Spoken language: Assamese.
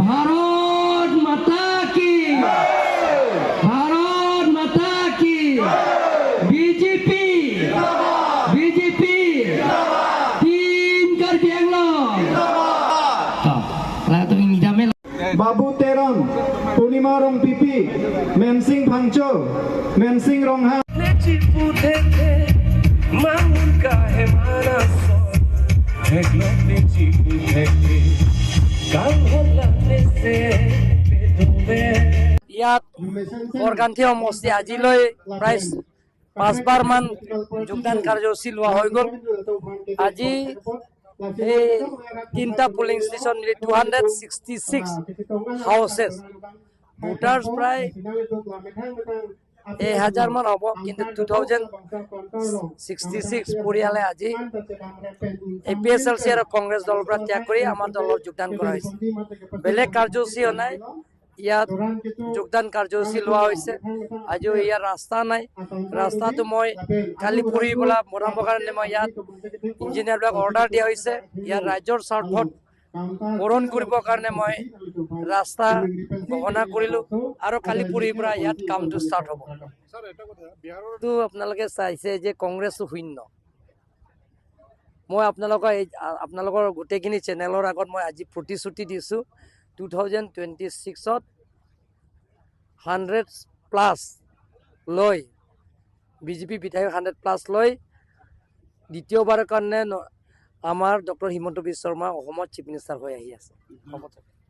Bharat माता की, भारत माता की, BJP BJP team Karbi Anglong. Babu Teron, Purnima Rong Pipi, Mensing Phangcho, Mensing Rongha. ইয়াত বৰগান্ধী সমষ্টি আজিলৈ প্ৰায় পাঁচবাৰমান যোগদান কাৰ্যসূচী লোৱা হৈ গ'ল। আজি এই তিনিটা পলিং ষ্টেচন মিলি 266 হাউচেছ ভোটাৰ্ছ প্ৰায় 1000মান হ'ব, কিন্তু 2066 পৰিয়ালে আজি A P S L C আৰু কংগ্ৰেছ দলৰ পৰা ত্যাগ কৰি আমাৰ দলত যোগদান কৰা হৈছে। বেলেগ কাৰ্যসূচীও নাই, ইয়াত যোগদান কাৰ্যসূচী লোৱা হৈছে। আজিও ইয়াৰ ৰাস্তা নাই, ৰাস্তাটো মই কালি পৰহি পেলাই বনাবৰ কাৰণে মই ইয়াত ইঞ্জিনিয়াৰবিলাক অৰ্ডাৰ দিয়া হৈছে। ইয়াৰ ৰাজ্যৰ স্বাৰ্থত পূৰণ কৰিবৰ কাৰণে মই ৰাস্তা ঘোষণা কৰিলোঁ আৰু কালি পৰহিৰ পৰা ইয়াত কামটো ষ্টাৰ্ট হ'ব। তো আপোনালোকে চাইছে যে কংগ্ৰেছো শূন্য। মই আপোনালোকৰ এই আপোনালোকৰ গোটেইখিনি চেনেলৰ আগত মই আজি প্ৰতিশ্ৰুতি দিছোঁ, 2026ত 100 প্লাছ লৈ বিজেপি বিধায়ক 100 প্লাছ লৈ দ্বিতীয়বাৰৰ কাৰণে আমাৰ ডক্টৰ হিমন্ত বিশ্ব শৰ্মা অসমত চিফ মিনিষ্টাৰ হৈ আহি আছে। হ'ব।